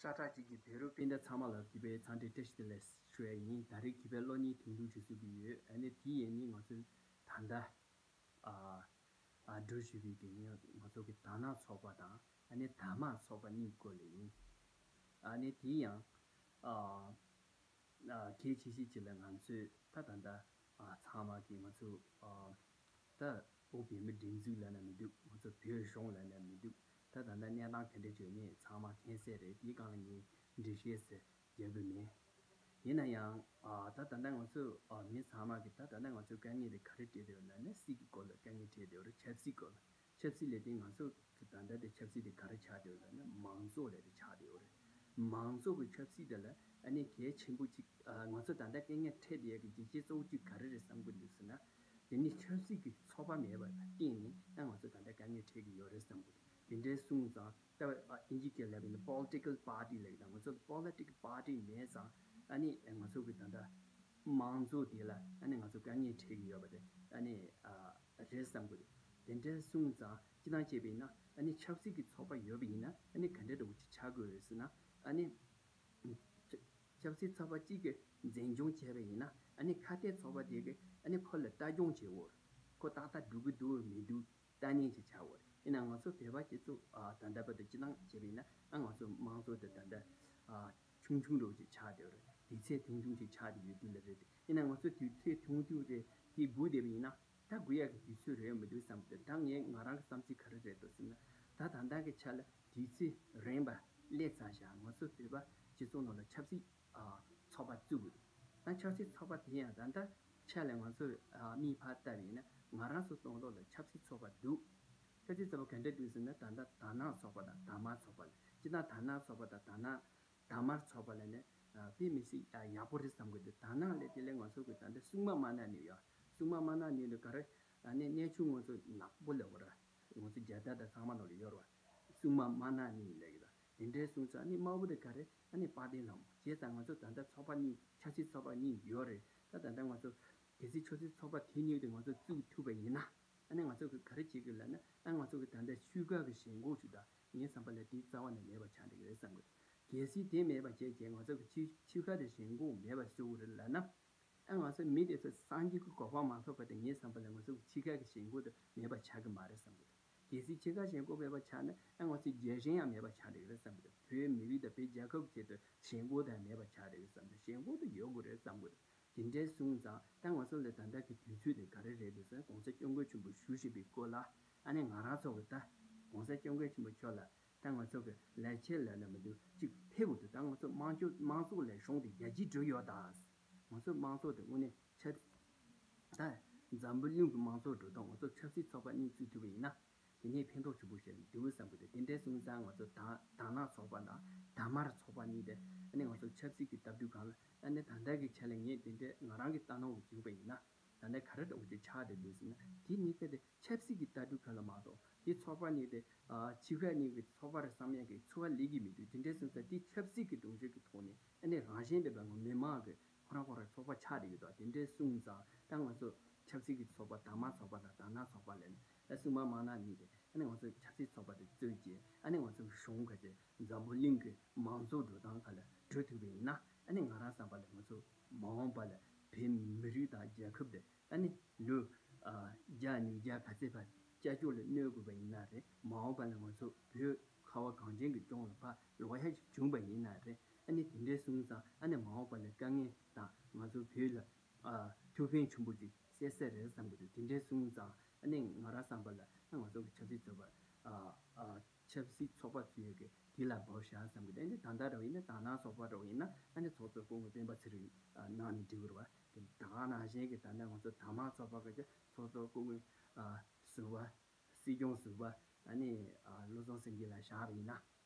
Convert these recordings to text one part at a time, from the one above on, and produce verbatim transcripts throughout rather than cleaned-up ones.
ཤ་ཁྲག་གཅིག་གི་བོད་རིགས་སྤུན་ཟླ་ཚང་མ་ལ་གུས་པའི་འཚམས་འདྲི་བཀྲ་ཤིས་བདེ་ལེགས་ཞུ་ཡ་ཡིན། ད་རེས་གུས་པའི་གློག་བརྙན་ཐུང་ཐུང་ཅིག་བཟོ་གི་ཡོད། ཨ་ནི་དེ་ཡིན་ནི་ང་ཚོའི་ད་ལྟ་ཨ་ཨ་འགྲོ་བཞིན་པའི་དེ་ནི་ང་ཚོ་གི་དར་ནག་ཚོགས་པ་དང་ཨ་ནི་དར་དམར་ཚོགས་པ་གཉིས་སྐོར་ལ་ཡིན། ཨ་ནི་དེ་ཡང་ཨ་ཨ་གལ་ཆེ་ཤོས་ཅིག་ལ་ང་ཚོས་ད་ད་ལྟ་ཨ་ཚང་མ་གི་ང་ཚོ་ཨ་ད་བོད་མི་སྒྲིག་འཛུགས་ལབ་ན་མི་འདུག་ང་ཚོ་བོད་གཞུང་ལབ་ན་མི་འདུག་ད་ད་ལྟ་གནས་སྟངས་ག་འདྲ་བྱུང་ནས་ཚང་མ་མཁྱེན་གསལ་རེད། དེའི་སྒང་ལ་ངས་འགྲེལ་བཤད་ཟེར་རྒྱག་གི་མེད། ཡིན་ན་ཡང་ཨ་ད་ད་ལྟ་ང་ཚོ་ཨ་མི་ཚང་མ་གི་ད་ད་ལྟ་ང་ཚོ་དཀའ་ངལ་དེ་ག་རེ་འཕྲད་བསྡད་ཡོད་ལབ་ན་སྲིད་ཀྱི་སྐོར་ལ་དཀའ་ངལ་འཕྲད་བསྡད་ཡོད་རེད། ཆབ་སྲིད་སྐོར་ལ། ཆབ་སྲིད་ལས་དེ་ང་ཚོ་གི་ད་ལྟ་དེ་ཆབ་སྲིད་དེ་ག་རེ་ཆགས་བསྡད་ཡོད་ལབ་ན་མང་གཙོ་ལས་དེ་ཆགས་བསྡད་ཡོད་རེད། མང་གཙོ་གི་ཆབ་སྲིད་དེ་ལ་ཨ་ནི་གལ་ཆེན་པོ་གཅིག་ཨ་ང་ཚོ་ད་ལྟ་དཀའ་ངལ་འཕྲད་བསྡད་ཡག་གི་རྒྱུ་རྐྱེན་གཙོ་བོ་གཅིག་ག་རེ་རེད་བསམ་གི་འདུག་ཟེར་ན། དེ་ནི་ཆབ་སྲིད་ཀྱི་ཚོགས་པ་མེད་པ་ལ་བརྟེན་ནས་ཨ་ང་ཚོ་ད་ལྟ་དཀའ་ངལ་འཕྲད་ཀྱི་ཡོད་རེད་བསམ་གི་འདུག་དེ་འདྲའི་སོང་ཙང་ད་ཨ་ཨིན་ཇི་སྐད་ལབ་པ་ཡིན་ན་political party ལབ་ཀྱི་ད་ང་ཚོ་political party མེད་ཙང་ཨ་ནི་ང་ཚོ་གི་ད་ལྟ་མང་གཙོ་དེ་ལ་ཨ་ནི་ང་ཚོ་དཀའ་ངལ་འཕྲད་ཀྱི་ཡོད་པ་དེ་ཨ་ནི་ཨ་རེད་བསམ་གི་འདུག་དེ་འདྲའི་སོང་ཙང་སྤྱི་བཏང་བྱས་པ་ཡིན་ན་ཨ་ནི་ཆབ་སྲིད་ཀྱི་ཚོགས་པ་ཡོད་པ་ཡིན་ན་ཨ་ནི་ག་འདྲ་འདྲ་བོ་ཅིག་ཆགས་དགོས་རེད་ཟེར་ན་ཨ་ནི་ཆབ་སྲིད་ཚོགས་པ་གཅིག་གིས་འཛིན་སྐྱོང་བྱས་པ་ཡིན་ན་ཨ་ནི་ཁ་གཏད་ཚོགས་པ་དེ་གིས་ཨ་ནི་ཁོ་ལ་ལྟ་སྐྱོང་བྱེད་འོར་ཁོ་ཏག་ཏག་འགྲོ་གི་འདུག་མི་འདུག་ལྟ་ཉན་ཅིག་ཆགས་འོར་ཡིན་ན་ང་ཚོ་བོད་པ་སྤྱི་ཚོགས་ཨ་ད་ལྟ་བར་དུ་སྤྱི་བཏང་བྱས་པ་ཡིན་ན་ཨ་ང་ཚོ་དམངས་གཙོ་དེ་ད་ལྟ་ཨ་ཆུང་ཆུང་འདྲ་བོ་ཅིག་ཆགས་བསྡད་ཡོད་རེད། དུས་ཚོད་ཐུང་ཐུང་ཅིག་ཆགས་བསྡད་ཡོད་དུས་ལ་རེད། ཡིན་ན་ང་ཚོ་དུས་ཚོད་ཐུང་ཐུང་རེད་དེ་སྒུག་བསྡད་པ་ཡིན་ན་ད་སྒུག་ཡག་གི་དུས་ཚོད་རེད་མི་འདུག་བསམ་གི་འདུག་ད་ངས་ང་རང་གི་བསམ་ཚུལ་ག་རེ་རེད་འདུག་ཟེར་ན་ད་ད་ལྟ་གི་ཆ་ལ་དུས་ཚོད་རན་པ་སླེབས་ཚར་བཞག་ང་ཚོ་བོད་པ་སྤྱི་ཚོགས་ནང་ལ་ཆབ་སྲིད་ཨ་ཚོགས་པ་བཙུགས་དགོས་འདུག་ད་ཆབ་སྲིད་ཚོགས་པ་དེ་ཡང་ད་ལྟ་ཆ་ལ་ང་ཚོ་ཨ་མིག་ཕར་ལྟ་བ་ཡིན་ན་ང་རང་ཚོ་སྤྱི་ཚོགས་ལ་ཆབ་སྲིད་ཚོགས་པ་འདུག་ཆབ་སྲིད་ཚོགས་པ་ག་འདྲ་འདུག་ཟེར་ན་ད་ལྟ་དར་ནག་ཚོགས་པ་དང་དར་དམར་ཚོགས་པ་ལ་སྤྱིར་བཏང་དར་ནག་ཚོགས་པ་དང་དར་ནག་དར་དམར་ཚོགས་པ་ལ་ནི་ཨ་དཔེ་མི་སྲིད་ཨ་ཡག་པོ་རེད་བསམ་གི་འདུག་དར་ནག་ལས་དེ་ལས་ང་ཚོ་གི་ད་ལྟ་སྲུང་མ་མ་ན་ནི་ཡ་སྲུང་མ་མ་ན་ནི་ལ་ག་རེ་ཨ་ནི་གནས་ཆུང་ང་ཚོ་ནག་པོ་ལ་བ་ར་ང་ཚོ་རྒྱལ་དར་དང་ཚང་མ་ནང་ལ་ཡོད་ར་བ་སྲུང་མ་མ་ན་ནི་ལས་གི་ད་དེ་འདྲའི་སོང་ཙང་ཨ་ནི་དམར་པོ་དེ་ག་རེ་ཨ་ནི་དཔལ་ལྡན་ལྷ་མོ་བྱས་ཙང་ང་ཚོ་ད་ལྟ་ཚོགས་པ་གཉིས་ཆབ་སྲིད་ཚོགས་པ་གཉིས་ཡོད་རེད། ད་ད་ལྟ་ང་ཚོ་གལ་སྲིད་ཆབ་སྲིད་ཚོགས་པ་དེ་གཉིས་དེ་ང་ཚོ་བཙུགས་ཐུབ་པ་ཡིན་ན། ཨ་ནི་ང་ཚོ་གི་ག་རེ་བྱེད་དགོས་ལབ་ན་ཨ་ང་ཚོ་གི་ད་ལྟ་ཆོལ་ཁ་གི་ཞེན་ཁོག་ཅིག་དང་ངའི་བསམ་པ་ལ་དེ་རྩ་བ་ནས་མེད་པ་ཆགས་འགྲིག་རེད་བསམ་གི་འདུག་གལ་སྲིད་དེ་མེད་པ་བྱས་རྗེས་ང་ཚོ་གི་ཆོལ་ཆོལ་ཁ་དེ་ཞེན་ཁོག་མེད་པ་བཟོ་དགོས་རེད་ལབ་ན་ཨ་ང་ཚོ་མི་དེ་ཚོ་སངས་རྒྱས་ཀྱི་གོ་འཕང་མ་ཐོབ་པ་དེ་ངའི་བསམ་པ་ལ་ང་ཚོ་གི་ཆོལ་ཁ་གི་ཞེན་ཁོག་དེ་མེད་པ་ཆགས་གི་མ་རེད་བསམ་གི་འདུག་གལ་སྲིད་ཆོལ་ཁ་ཞེན་ཁོག་མེད་པ་ཆགས་ན་ཨ་ང་ཚོའི་རྒྱལ་ཞེན་ཡང་མེད་པ་ཆགས་འགྲིག་རེད་བསམ་གི་འདུག་བོད་མི་རིགས་དང་བོད་རྒྱལ་ཁབ་ཆེད་དུ་ཞེན་ཁོག་དང་མེད་པ་ཆགས་འགྲིག་རེད་བསམ་གི་འདུག་ཞེན་ཁོག་དེ་ཡོད་དགོས་རེད་བསམ་གི་འདུག་དེ་འདྲའི་སོང་ཙང་ད་ང་ཚོ་ལ་ད་ལྟ་གི་དུས་ཚོད་དེ་ག་རེ་རེད་འདུག་ཟེར་ན་༸གོང་ས་༸སྐྱབས་མགོན་ཆེན་པོ་བཞུགས་བཞིན་པའི་སྐོར་ལ་ཨ་ནི་ང་རང་ཚོ་གི་ད་༸གོང་ས་༸སྐྱབས་མགོན་ཆེན་པོ་མཆོག་ལ་ད་ང་ཚོ་གི་ལས་བྱེད་ལ་ལ་མི་འདུག་ཅིག་ཕེབས་དགོས་འདུག་ད་ང་ཚོ་དམངས་གཙོ་དམངས་གཙོ་ལས་གཞུང་དེ་རྒྱ་ཆེ་འགྲོ་ཡོད་ད། ང་ཚོ་དམངས་གཙོ་དེ་དངོས་གནས་ཆབ་ད་འཛམ་བུ་གླིང་གི་དམངས་གཙོ་འགྲོ་སྟངས་ང་ཚོ་ཆབ་སྲིད་ཚོགས་པ་གཉིས་བཙུགས་ཐུབ་པ་ཡིན་ན། དེ་ནས་ཕན་ཐོགས་ཆེན་པོ་ཞིག་འདུག་བསམ་གི་འདུག་དེ་འདྲའི་སོང་ཙང་ང་ཚོ་དར་དར་ནག་ཚོགས་པ་དང་དར་དམར་ཚོགས་པ་གཉིས་དེ་ཨ་ནི་ང་ཚོ་ཆབ་སྲིད་ཀྱི་ལྟ་གྲུབ་སྒང་ལ་ཨ་ནི་ད་ལྟ་གི་ཆ་ལ་ངས་དེ་འདྲའི་ང་རང་གི་ལྟ་སྣང་གི་བྱུང་བ་ཡིན་ན་ད་ལྟ་ག་རེ་འདྲ་བོ་ཅིག་ཆགས་བསྡད་འདུག་ཟེར་ན་དེ་གཉིས་ཀ་དེ་ཆབ་སྲིད་ཀྱི་ལྟ་གྲུབ་ཁ་ལ་མ་གཏོགས་དེ་ཚོགས་པ་གཉིས་དེ་ཆོལ་ཁ་གཉིས་ཀྱི་ཚོགས་པ་རེད་བསམ་ཡག་གི་ཚོར་བ་སླེབས་ཀྱི་མི་འདུག་དེ་འདྲའི་སོང་ཙང་དེ་ཆབ་སྲིད་ཀྱི་སྒྲོམ་གཞི་གི་ཐོག་ནས་ཨ་ནི་རང་བཞིན་མེད་པའི་ངོ་མི་མང་གི་ཁོ་རང་ཁོ་རང་ཚོགས་པ་ཆགས་བསྡད་ཡོད་དོ། དེ་འདྲའི་སོང་ཙང་ད་ང་ཚོ་ཆབ་སྲིད་ཀྱི་ཚོགས་པ་དར་དམར་ཚོགས་པ་དང་དར་ནག་ཚོགས་པ་ལས་ནས་ད་སྲུང་མ་མ་ན་གཉིས་དེ་ཨ་ནི་ང་ཚོ་ཆབ་སྲིད་ཚོགས་པ་དེ་བཙུགས་རྗེས་ཨ་ནི་ང་ཚོ་གཞུང་ག་ཅེ་འཛམ་བུ་གླིང་གི་མང་གཙོ་འགྲོ་སྟངས་ཁ་ལ་འགྲོ་ཐུབ་པ་ཡིན་ན་ཨ་ནི་ང་རང་བསམ་པ་ལ་ང་ཚོ་མ་འོངས་པ་ལ་བོད་མི་རིགས་དང་རྒྱལ་ཁབ་དེ་ཨ་ནི་ལོ་བརྒྱ་ཉིས་བརྒྱ་ག་ཚད་ཕར་ཅ་ཅོག་ལ་གནོད་དགོས་པ་ཡིན་ན་རེད། མ་འོངས་པ་ལ་ང་ཚོ་བོད་ཁ་བ་གངས་ཅན་གྱི་ལྗོངས་ལ་ཕར་ལོག་ཡ་ཞིག་བྱུང་བ་ཡིན་ན་རེད། ཨ་ནི་དེ་འདྲའི་སོང་ཙང་ཨ་ནི་མ་འོངས་པ་ལ་དཀའ་ངལ་དང་ང་ཚོ་བོད་ལ་ཨ་ཐུགས་ཕན་ཆེན་པོ་ཅིག་སེལ་ས་རེད་བསམ་གི་འདུག་དེ་འདྲའི་སོང་ཙང་ཨ་ནི་ང་རང་བསམ་པ་ལ་ཨ་ང་ཚོ་གི་ཆབ་སྲིད་ཚོགས་པ་ཨ་ཨ་ཆབ་སྲིད་ཚོགས་པ་ཚོས་ཀྱི་དེ་ལ་འབབ་བཞག་བསམ་གི་འདུག་ཨ་ནི་ད་ལྟ་ར་བ་ཡིན་ན་དར་ནག་ཚོགས་པ་ར་བ་ཡིན་ན་ཨ་ནི་ཚོགས་གཙོ་སྐུ་ངོ་སྤེན་པ་ཚེ་རིང་ཨ་གནང་ནས་འགྲིག་གི་རེད་བ། དེ་ད་ག་ནང་བཞིན་གྱི་ད་ལྟ་ང་ཚོ་དར་དམར་ཚོགས་པ་གི་ཚོགས་གཙོ་སྐུ་ངོ་ཨ་ཟུར་པ་སྲིད་སྐྱོང་ཟུར་པ་ཨ་ནི་ཨ་བློ་བཟང་སེང་གེ་ལ་བཞག་པ་ཡིན་ན།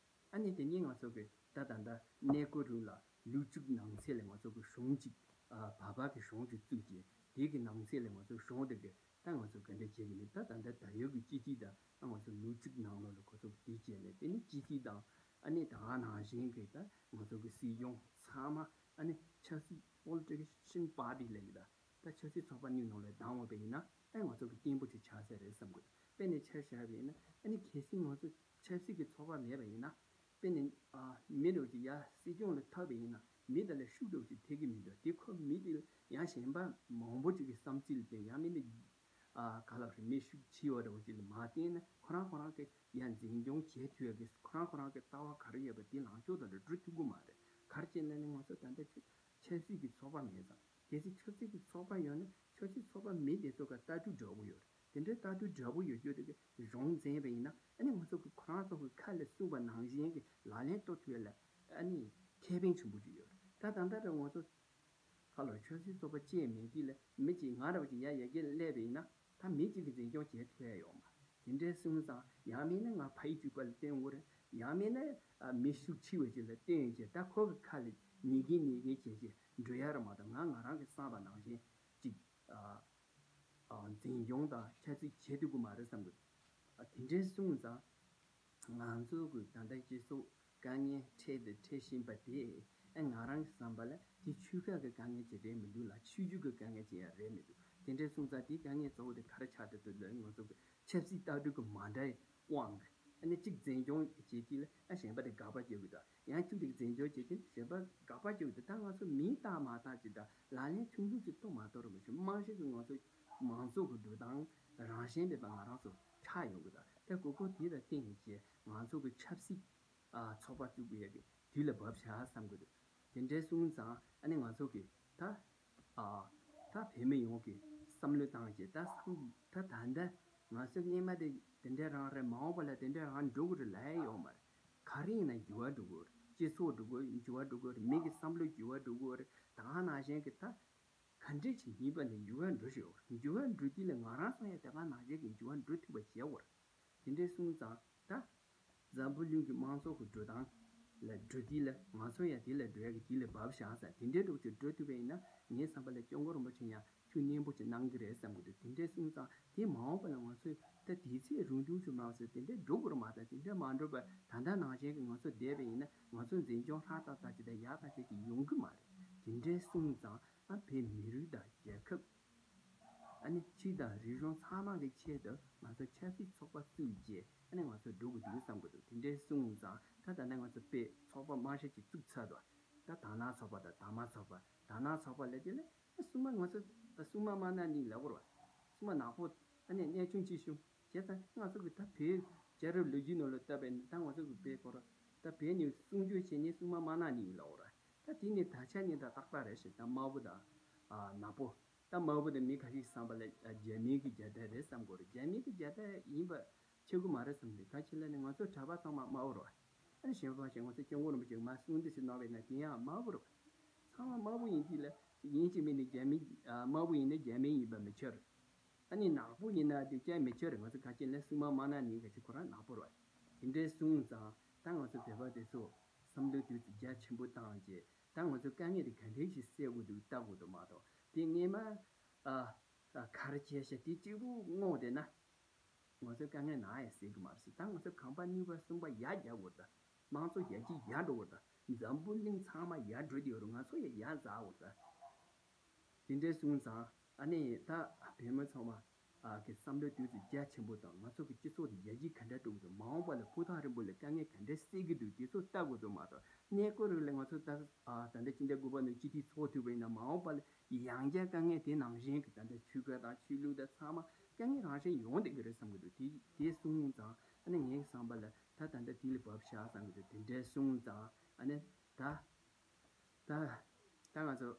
ཨ་ནི་དེ་ཉིད་ང་ཚོ་གི་ད་ད་ལྟ་གནས་སྐོར་རུ་ལ་ལོ་བཅུ་ནང་ཚེ་ལ་ང་ཚོ་གི་གཞུང་གཅིག་ཨ་བར་པ་གི་གཞུང་གཅིག་བཙུགས་རྗེས་དེ་གི་ནང་ཚེ་ལ་ང་ཚོ་གཞུང་དེ་གི་ད་ང་ཚོ་ག་འདྲ་བྱེད་གི་ནི་ད་ད་ལྟ་ད་ཡོད་གི་སྤྱི་འཐུས་དང་ཨ་ང་ཚོ་ལོ་བཅུ་ནང་ལོགས་ལ་ཁོ་ཚོ་གི་དེ་བྱས་ནས་དེ་ནི་སྤྱི་འཐུས་དང་ཨ་ནི་ད་ག་ནང་བཞིན་གི་ད་ང་ཚོ་གི་སྲིད་སྐྱོང་ཚང་མ་ཨ་ནི་ཆབ་སྲིད་པོ་ལི་ཊི་ཤན་པར་ཊི་ལབ་གི་ད་ད་ཆབ་སྲིད་ཚོགས་པ་གཉིས་ནང་ལ་བདམས་འོས་པ་ཡིན་ན་ཨ་ང་ཚོ་གི་སྐྱིད་པོ་ཅིག་ཆགས་ས་རེད་བསམ་གི་འདུག་དཔེ་ནས་ཆ་བཞག་པ་ཡིན་ན་ཨ་ནི་གལ་སྲིད་ང་ཚོ་ཆབ་སྲིད་ཀྱི་ཚོགས་པ་མེད་པ་ཡིན་ན། དཔེར་ན་ཨ་མི་འདྲ་བོ་ཅིག་ཡ་སྲིད་སྐྱོང་ལ་ཐོབ་པ་ཡིན་ན་མི་དེ་ལ་ཤུགས་འདྲ་བོ་ཅིག་ཐེབས་ཀྱི་མི་འདུག་དེ་ཁོ་མི་དེ་ལ་ཡང་གཞན་པ་མང་པོ་ཅིག་གི་བསམ་ཚུལ་ལ་བརྟེན་ཡང་མིན་ན་ཨ་ག་ལ་རེད་མི་ཤུགས་ཆེ་བ་འདྲ་བོ་ཅིག་ལ་མ་བརྟེན་ན་ཁོ་རང་ཁོ་རང་གི་ཡ་འཛིན་སྐྱོང་བྱེད་ཐུབ་ཡ་གི་ཁོ་རང་ཁོ་རང་གི་ལྟ་བ་ག་རེ་ཡོད་པ་དེ་ལངས་ཕྱོགས་དང་འགྲོ་ཐུབ་ཀྱི་མ་རེད། ག་རེ་བྱས་ན་ནི་ང་ཚོ་ད་ལྟ་ཆབ་ཆབ་སྲིད་ཀྱི་ཚོགས་པ་མེད་ཙང་། གལ་སྲིད་ཆབ་སྲིད་ཀྱི་ཚོགས་པ་ཡོད་ན་ཆབ་སྲིད་ཚོགས་པ་མི་དེ་ཚོ་ག་ལྟ་གྲུབ་འདྲ་པོ་ཡོད་རེད། དེ་འདྲའི་ལྟ་གྲུབ་འདྲ་པོ་ཡོད་རྒྱུ་དེ་གི་གཞུང་འཛིན་པ་ཡིན་ན་ཨ་ནི་ང་ཚོ་གི་ཁོ་རང་ཚོ་གི་ཁ་ལ་གསུངས་པ་ནང་བཞིན་གྱི་ལག་ལེན་གཏོང་ཐུབ་ཡ་ལ་ཨ་ནི་ཁེ་ཕན་ཆེན་པོ་ཅིག་ཡོད་རེད། ད་ད་ལྟ་རེད་ང་ཚོ་ཁ་ལོ་ཆབ་སྲིད་ཚོགས་པ་བཅས་མེད་དུས་ལ་མི་གཅིག་ང་ར་བ་ཅིག་ཡ་ཡ་གི་སླེབས་པ་ཡིན་ན་ད་མི་གཅིག་གི་འཛིན་སྐྱོང་བྱེད་ཐུབ་ཡ་ཡོད་མ་རེད། དེ་འདྲའི་སོང་ཙང་ཡང་མིན་ན་ང་ཕ་ཡུལ་གཅིག་པ་ལ་བསྟེན་དགོས་རེད། ཡང་མིན་ན་ཨ་མི་ཤུགས་ཆེ་བ་ཅིག་ལ་བསྟེན་བྱས་ད་ཁོ་གི་ཁ་ལ་ཉིས་གིན་ཉིས་གིན་བྱས་བྱས་འགྲོ་ཡ་ར་མ་གཏོགས་ང་ང་རང་གི་བསམ་པ་ནང་བཞིན་གཅིག་ཨ་ཨ་འཛིན་སྐྱོང་དང་ཆབ་སྲིད་བྱེད་ཐུབ་ཀྱི་མ་རེད་བསམ་གི་འདུག་ཨ་དེ་འདྲའི་སོང་ཙང་ང་ཚོ་གི་ད་ལྟ་སྤྱི་ཚོགས་དཀའ་ངལ་འཕྲད་དང་འཕྲད་བཞིན་པ་དེ་ཨ་ང་རང་གི་བསམ་པ་ལ་དེ་ཆོལ་ཁ་གི་དཀའ་ངལ་ཅིག་རེད་མི་འདུག་ལ་ཆོས་བརྒྱུད་ཀྱི་དཀའ་ངལ་ཅིག་ཡང་རེད་མི་འདུག་དེ་འདྲའི་སོང་ཙང་དེའི་དཀའ་ངལ་གཙོ་བོ་དེ་ག་རེ་ཆགས་བསྡད་འདུག་ལ་ང་ཚོ་གི་ཆབ་སྲིད་ལྟ་གྲུབ་ཀྱི་མ་འདྲ་བའི་དབང་གིས་ཨ་ནི་གཅིག་འཛིན་སྐྱོང་བྱེད་དུས་ལ་ཨ་གཞན་པ་དེ་དགག་པ་བྱེད་དགོས་དང་ཡང་གཅིག་དེ་འཛིན་སྐྱོང་བྱེད་དུས་གཞན་པ་དགག་པ་བྱེད་དགོས་དང་ད་ང་ཚོ་མིང་བཏགས་མ་བཏགས་ཅིག་དང་ལག་ལེན་ཆུང་ཆུང་ཅིག་གཏོང་མ་གཏོང་རུ་མི་ཤེས་རྨང་གཞི་གི་ང་ཚོ་མང་གཙོ་གི་འགྲོ་སྟངས་རང་བཞིན་མེད་པ་ང་རང་ཚོ་ཆགས་ཡོང་གི་དང་དེ་དགོས་མཁོ་དེ་ལ་བརྟེན་ནས་ཀྱི་ང་ཚོ་གི་ཆབ་སྲིད་ཚོགས་པ་བཙུགས་དགོས་ཡ་གི་དུས་ལ་བབ་བཞག་བསམ་གི་འདུག་དེ་འདྲའི་སོང་ཙང་ཨ་ནི་ང་ཚོ་གི་ད་ཨ་ད་བོད་མི་ཡོངས་ཀྱིས་བསམ་བློ་བཏང་བྱས་ད་བསམ་ད་ད་ལྟ་ང་ཚོ་སྔོན་མ་དེ་དེ་འདྲའི་རང་རེད། མ་འོངས་པ་ལ་དེ་འདྲའི་རང་འགྲོ་གི་རེད་ལབ་ཡ་ཡོད་མ་རེད། ག་རེ་ཡིན་ན་འགྱུར་བ་འགྲོ་གི་རེད། སྤྱི་ཚོགས་འགྲོ་གི་འགྱུར་བ་འགྲོ་གི་རེད། མི་གི་བསམ་བློ་འགྱུར་བ་འགྲོ་གི་རེད། ད་ག་ནང་བཞིན་གི་ད་ག་འདྲས་ཅིག་ཡིན་པ་ནི་འགྱུར་བ་འགྲོ་བཞིན་ཡོད་རེད། འགྱུར་བ་འགྲོ་དུས་ལ་ང་རང་ཚོ་ཡང་དེ་ག་ནང་བཞིན་གི་འགྱུར་བ་འགྲོ་ཐུབ་པ་བྱེད་དགོས་རེད། དེ་འདྲའི་སོང་ཙང་ད་འཛམ་བུ་གླིང་གི་དམངས་གཙོ་གི་འགྲོ་སྟངས་ལ་འགྲོ་དུས་ལ་ང་ཚོ་ཡང་དེ་ལ་འགྲོ་ཡ་གི་དུས་ལ་བབ་བཞག་ས་དེ་འདྲའི་འགྲོ་ཅིག་འགྲོ་ཐུབ་པ་ཡིན་ན་ངའི་བསམ་པ་ལ་སྐྱབས་མགོན་རིན་པོ་ཆེ་ཡང་ཐུགས་མཉེས་པོ་ཅིག་གནང་གི་རེད་བསམ་གི་འདུག་དེ་འདྲའི་སོང་ཙང་དེ་མ་འོངས་པ་ལ་ང་ཚོས་ད་དུས་ཚོད་རུང་ཐུང་ཅིག་མ་ཟད་དེ་འདྲའི་འགྲོ་དགོས་རེད་མ་གཏོགས་དེ་འདྲའི་མ་འགྲོ་བར་ད་ལྟ་ནང་བཞིན་གི་ང་ཚོ་བསྡད་པ་ཡིན་ན་ང་ཚོ་འཛིན་སྐྱོང་ཧྲག་ཏག་ཏག་ཅིག་དང་ཡག་ཐག་ཆོད་ཅིག་ཡོང་གི་མ་རེད། དེ་འདྲའི་སོང་ཙང་ཨ་བོད་མི་རིགས་དང་རྒྱལ་ཁབ་ཨ་ནི་ཕྱི་དང་རིག་གཞུང་ཚང་མ་གི་ཆེད་དུ་ང་ཚོ་ཆབ་སྲིད་ཚོགས་པ་བཙུགས་རྗེས་ཨ་ནི་ང་ཚོ་འགྲོ་དགོས་འདུག་བསམ་གི་འདུག་དེ་འདྲའི་སོང་ཙང་ད་ད་ལྟ་ང་ཚོ་དཔེ་ཚོགས་པ་མང་ཤོས་ཅིག་བཙུགས་ཚར་འདུག་ད་དར་ནག་ཚོགས་པ་དང་དར་དམར་ཚོགས་པ་དར་ནག་ཚོགས་པ་ལབ་དུས་ལ་ཨ་སྲུང་མ་ང་ཚོ་ད་སྲུང་མ་དམར་ནག་གཉིས་ལབ་དགོས་རེད་བ། སྲུང་མ་ནག་པོ་ཨ་ནི་གནས་ཆུང་ཆེ་ཆུང་བྱས་ཙང་ང་ཚོ་གི་ད་བོད་རྒྱལ་རབས་ལོ་རྒྱུས་ནང་ལ་བལྟས་པས་ན་ད་ང་ཚོ་གི་བོད་སྐོར་ད་བོད་ནས་གསུང་ཆོས་བྱེད་མཁན་སྲུང་མ་དམར་ནག་གཉིས་ལབ་དགོས་རེད། ད་དེ་ནི་ད་ཆ་ནི་ད་ཏག་ཏག་རེད་ཤག་ད་དམར་པོ་དང་ཨ་ནག་པོ། ད་དམར་པོ་དེ་མི་ཁ་ཤས་བསམ་པ་ལ་ཨ་རྒྱ་མིའི་གི་རྒྱལ་དར་རེད་བསམ་གི་རེད། རྒྱ་མིའི་གི་རྒྱལ་དར་ཡིན་པ་ཆེ་གི་མ་རེད་བསམ་གི་འདུག་ག་ཅི་ལབ་ན་ང་ཚོ་གྲྭ་པ་ཚང་མ་དམར་པོ་རེད་བ། ཨ་ནི་གཞན་པ་ཞིག་ང་ཚོ་སྐྱབས་མགོན་རིན་པོ་ཆེ་མར་གསུང་འདི་ཞིག་གནང་བས་ན་དེ་ཡང་དམར་པོ་རེད་བ། ཚང་མ་དམར་པོ་ཡིན་དུས་ལ་ཡིན་གཅིག་མིན་ནི་རྒྱ་མི་ཨ་དམར་པོ་ཡིན་ན་རྒྱ་མི་ཡིན་པ་མི་ཁྱབ་རེད། ཨ་ནི་ནག་པོ་ཡིན་ན་དེ་ཀྱང་མི་ཁྱབ་རེད། ང་ཚོ་ག་ཅི་ལབ་སྲུང་མ་དམར་ནག་གཉིས་ག་ཅི་ཁོ་རང་ནག་པོ་རེད་བ། དེ་འདྲའི་སོང་ཙང་ད་ང་ཚོ་བོད་པ་དེ་ཚོ་བསམ་བློ་དུས་ཚོད་རྒྱ་ཆེན་པོ་བཏང་རྗེས་ད་ང་ཚོ་དཀའ་ངལ་དེ་ག་འདྲས་ཞིག་སེལ་དགོས་འདུག་ལྟ་དགོས་འདུག་མ་གཏོགས་དེ་སྔས་མ་ཨ་ཨ་ག་རེ་བྱས་ཤག་དེ་གཅིག་པུ་བསྔོགས་བསྡད་ན་ང་ཚོའི་དཀའ་ངལ་ནམ་ཡང་སེལ་གི་མ་རེད་ཟེར། ད་ང་ཚོ་གོམ་པ་གཉིས་པ་གསུམ་པ་ཡར་རྒྱག་དགོས་རེད། ད་དམངས་གཙོ་རྒྱལ་སྤྱི་ཡར་འགྲོ་དགོས་རེད། ད་འཛམ་བུ་གླིང་ཚང་མ་ཡར་འགྲོ་བསྡད་ཡོད་རེད། ང་ཚོ་ཡང་ཡར་འཛེག་དགོས་རེད། ད་དེ་འདྲའི་སོང་ཙང་ཨ་ནི་ད་བོད་མི་ཚང་མ་ཨ་གི་བསམ་བློ་དུས་ཚོད་རྒྱ་ཆེན་པོ་དང་ང་ཚོ་གི་སྤྱི་ཚོགས་དེ་ཡར་རྒྱས་ག་འདྲ་འགྲོ་གི་འདུག་མ་འོངས་པ་ལ་ཕུགས་ཐག་རིང་པོ་ལ་དཀའ་ངལ་ག་འདྲ་སེལ་གི་འདུག་དེ་ཚོ་ལྟ་དགོས་འདུག་མ་གཏོགས་གནས་སྐོར་རིགས་ལ་ང་ཚོ་ད་ཨ་ད་ལྟ་སྤྱི་ཟླ་དགུ་པ་ནང་སྤྱི་འཐུས་ཚོགས་ཐུབ་པ་ཡིན་ན་མ་འོངས་པ་ལ་ཡང་བསྐྱར་དཀའ་ངལ་དེ་ནང་བཞིན་གི་ད་ལྟ་ཆོལ་ཁ་དང་ཆོས་ལུགས་དང་ཚང་མ་དཀའ་ངལ་རང་བཞིན་ཡོང་བསྡད་ཀྱི་རེད་བསམ་གི་འདུག་དེ་དེ་སོང་ཙང་ཨ་ནི་ངའི་བསམ་པ་ལ་ད་ད་ལྟ་དེ་ལ་བབས་ཤག་བསམ་གི་འདུག་དེ་འདྲ་སོང་ཙང་ཨ་ནི་ད་ད་ད་ང་ཚོ་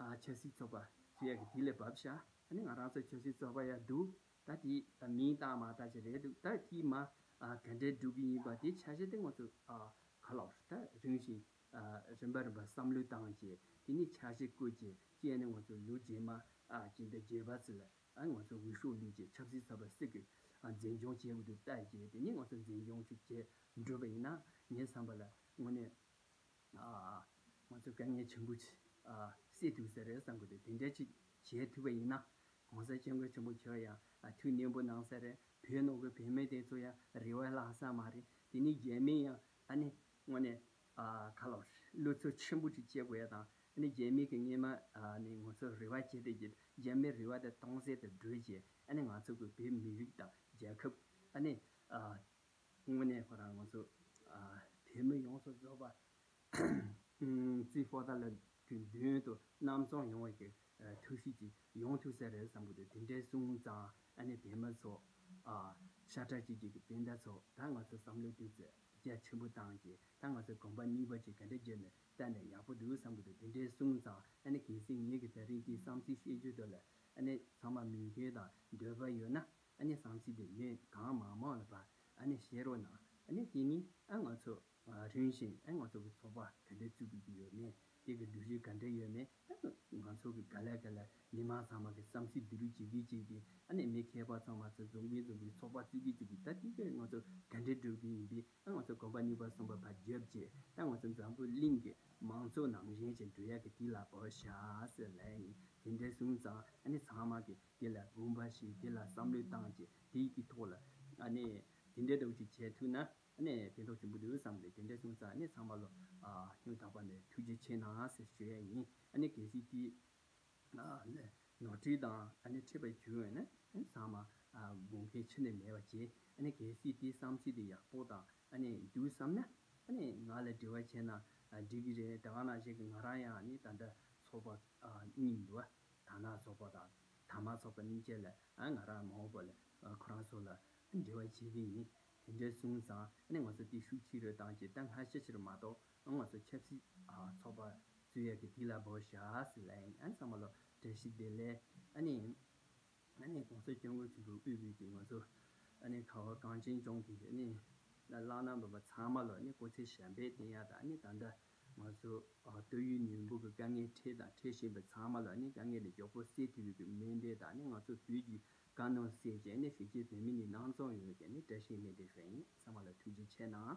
ཨ་ཆབ་སྲིད་ཚོགས་པ་བཟོ་ཡག་གི་དེ་ལ་བབས་ཤག་ཨ་ནི་ང་རང་ཚོ་ཆབ་སྲིད་ཚོགས་པ་ཡང་འདུག་ད་དེ་མིང་བཏགས་མ་བཏགས་ཅིག་རེད་འདུག་ད་དེ་མ་ཨ་ག་འདྲས་འགྲོ་གི་ཡིན་པ་དེ་ཆ་ཤས་དེ་ང་ཚོ་ཨ་ག་ལབ་ད་རིམ་བཞིན་ཨ་རིམ་པ་རིམ་པ་བསམ་བློ་བཏང་བྱས་དེ་ནས་ཆ་ཤས་བཀོད་བྱས་ཅི་ཡང་ནས་ང་ཚོ་ལོ་རྗེས་མ་ཨ་སྤྱི་ཟླ་བརྒྱད་པ་ཚོ་ལ་ཨ་ང་ཚོ་འོས་ཤོག་བླུགས་བྱས་ཆབ་སྲིད་ཚོགས་པ་སུ་གི་ཨ་འཛིན་སྐྱོང་བྱེད་དགོས་འདུག་བལྟས་བྱས་དེ་ནས་ང་ཚོ་འཛིན་སྐྱོང་ཅིག་བྱས་འགྲོ་བ་ཡིན་ན་ངའི་བསམ་པ་ལ་དངོས་གནས། ཨ་ང་ཚོ་དཀའ་ངལ་ཆེན་པོ་ཅིག་ཨ་སེལ་ཐུབ་ས་རེད་བསམ་གི་འདུག་དེ་འདྲ་ཅིག་བྱེད་ཐུབ་པ་ཡིན་ན་༸གོང་ས་༸སྐྱབས་མགོན་ཆེན་པོ་མཆོག་ཡང་ཨ་ཐུགས་མཉེས་པོ་གནང་ས་རེད། བོད་ནང་གི་བོད་མི་དེ་ཚོ་ཡང་རེ་བ་བརླག་ས་མ་རེད། དེ་ནས་རྒྱ་མི་ཡང་ཨ་ནི་དངོས་གནས་ཨ་ག་ལབ་བློ་ཚོད་ཆེན་པོ་ཅིག་བྱེད་དགོས་ཡ་དང་ཨ་ནི་རྒྱ་མི་གི་སྔས་མ་ཨ་ནི་ང་ཚོ་རེ་བ་བྱེད་དེ་རྒྱ་རྒྱ་མི་རེ་བ་དེ་སྟོང་ཟད་དུ་བསྒྲུབས་བྱས་ཨ་ནི་ང་ཚོ་གི་བོད་མི་རིགས་དང་རྒྱལ་ཁབ་ཨ་ནི་ཨ་དངོས་གནས་ཁོ་རང་ང་ཚོ་ཨ་བོད་ མི་ཡོངས་སུ་རྫོགས་པ་རྩིས་ཕོ་ད་ལ་དུས་མདུན་དུ་རྣམ་གསུམ་ཡོང་བའི་གི་ཐུགས་གཤིས་ཅིག་ཡོང་ཐུབ་ས་རེད་བསམ་གི་འདུག་དེ་འདྲའི་གསུངས་ཙང་ཨ་ནི་བོད་མི་ཚོ་ཤ་ཁྲག་གཅིག་པའི་གི་སྤུན་ཟླ་ཚོ། ད་ང་ཚོ་བསམ་བློ་ཏོག་ཙམ་རྒྱ་ཆེན་པོ་བཏང་རྗེས་ད་ང་ཚོ་གོམ་པ་གཉིས་པ་ཅིག་ག་འདྲ་བརྒྱབ་ནས་བལྟས་ནས་ཡག་པོ་འདུག་བསམ་གི་འདུག་དེ་འདྲའི་གསུངས་ཙང་ཨ་ནི་གལ་སྲིད་ངེད་ཀྱི་ད་རིང་དེའི་བསམ་ཚུལ་བཤད་རྒྱུ་དེ་ལ་ཨ་ནི་ཚང་མ་མོས་མཐུན་དང་འདོད་པ་ཡོད་ན། ཨ་ནི་བསམ་ཚུལ་དེ་མི་གང་མང་མང་ལ་ཕར་ཨ་ནི་བཤད་རོགས་གནང་། ཨ་ནི་དེ་ནི་ཨ་ང་ཚོ་རིམ་བཞིན་ཨ་ང་ཚོ་གི་ཚོགས་པ་ག་འདྲ་བཙུགས་དགོས་ཀྱི་ཡོད་མེད། དེ་གི་ལོ་རྒྱུས་ག་འདྲ་ཡོད་མེད། ཨ་ང་ཚོ་གི་ག་ལེ་ག་ལེ་མི་མང་ཚང་མ་གི་བསམ་ཚུལ་བསྡུ་རུབ་བྱེད་ཀྱི་བྱེད་ཀྱི། ཨ་ནི་མི་མཁས་པ་ཚང་མ་ཚོ་འཛོམས་ཀྱི་འཛོམས་ཀྱི་ཚོགས་པ་བཙུགས་ཀྱི་བཙུགས་ཀྱི། ད་དེ་གི་ང་ཚོ་ག་འདྲ་སྒྲུབ་ཀྱི་ཡིན་པས། ཨ་ང་ཚོ་གོམ་པ་གཉིས་པ་གསུམ་པ་ཕར་བརྒྱབ་རྗེས་ད་ང་ཚོ་འཛམ་བུ་གླིང་གི་མང་གཙོ་ནང་བཞིན་ཅིག་འགྲོ་ཡག་གི་དེ་ལ་བབ་ཤག་ཟེར་ལབ་ཡིན། དེ་འདྲ་གསུངས་ཙང་ཨ་ནི་ཚང་མ་གི་དེ་ལ་དགོངས་པ་བཞེས། དེ་ལ་བསམ་བློ་བཏང་རྗེས་དེའི་གི་ཐོག་ལ་ཨ་ནི་དེ་འདྲ་འདྲ་བོ་ཅིག་བྱས་ཐུབ་ན་ཨ་ནི་ཕན་ཐོགས་ཆེན་པོ་འདུག་བསམ་སྟེ། དེ་འདྲ་གསུངས་ཙང་ཨ་ནི་ཚང་མ་ལ་ཨ་སྙིང་ཐག་པ་ནས་ཐུགས་རྗེ་ཆེ་གནང་ཟེར་ཞུ་ཡ་ཡིན། ཨ་ནི་གལ་སྲིད་དེ་ཨ་ནི་ནོར་འཁྲུལ་དང་ཨ་ནི་འཁྲུལ་པ་བྱུང་ཡོད་ན་ཨ་ནི་ཚང་མ་ཨ་དགོངས་འགལ་ཕྱི་ནས་མེད་པ་བྱས། ཨ་ནི་གལ་སྲིད་དེ་བསམ་ཚུལ་དེ་ཡག་པོ་དང་ཨ་ནི་འདུག་བསམ་ན་ཨ་ནི་ང་ལ་འབྲེལ་བ་བྱས་ན་ཨ་འགྲིག་གི་རེད། དེ་ག་ནང་བཞིན་གི་ང་རང་ཡང་ཨ་ནི་ད་ལྟ་ཚོགས་པ་ཨ་གཉིས་འདུག་བ། དར་ནག་ཚོགས་པ་དང་དར་དམར་ཚོགས་པ་གཉིས་ཆ་ལ་ཨ་ང་རང་མ་འོངས་པ་ལ་ཨ་ཁོ་རང་ཚོ་ལ་ཨ་འབྲེལ་བ་བྱེད་ཀྱི་ཡིན། དེ་འདྲ་གསུངས་ཙང་ཨ་ནི་ང་ཚོ་དེ་ཤུགས་ཆེ་རུ་བཏང་རྗེས་ད་སྔ་ཤོས་ཕྱིར་མ་གཏོགས་ཨ་ང་ཚོ་ཆབ་སྲིད་ཨ་ཚོགས་པ་བཙུགས་ཡག་གི་དེ་ལ་འབོ་བཞག་ཟེར་ལབ་ཡིན། ཨ་ནི་ཚང་མ་ལ་བཀྲ་ཤིས་བདེ་ལེགས། ཨ་ནི་ཨ་ནི་༸གོང་ས་༸སྐྱབས་མགོན་ཆེན་པོ་དབུས་པའི་གི་ང་ཚོ་ཨ་ནི་ཁ་བ་གངས་ཅན་ལྗོངས་ཀྱི་ཨ་ནི་བླ་ན་མེད་པ་ཚང་མ་ལ་ཨ་ནི་སྐུ་ཚེ་ཞབས་པད་བརྟན་ཡག་དང་། ཨ་ནི་ད་ལྟ་ང་ཚོ་ཨ་ཏོག་དབྱིབས་ནད་འབུ་གི་དཀའ་ངལ་འཕྲད་དང་འཕྲད་བཞིན་པ་ཚང་མ་ལ་ཨ་ནི་དཀའ་ངལ་ལས་མགྱོགས་པོ་སེལ་ཐུབ་པའི་གི་སྨོན་འདུན་དང་། ཨ་ནི་ང་ཚོ་བོད་ཀྱི་དཀའ་སྣང་སེལ་བྱས་ཨ་ནི་གཞིས་བྱེས་བོད་མི་གཉིས་སྣང་ཚོགས་ཡོང་བའི་གི་ཨ་ནི་བཀྲ་ཤིས་སྨོན་འདུན་ཞུ་ཡ་ཡིན། ཚང་མ་ལ་ཐུགས་རྗེ་ཆེ་གནང་།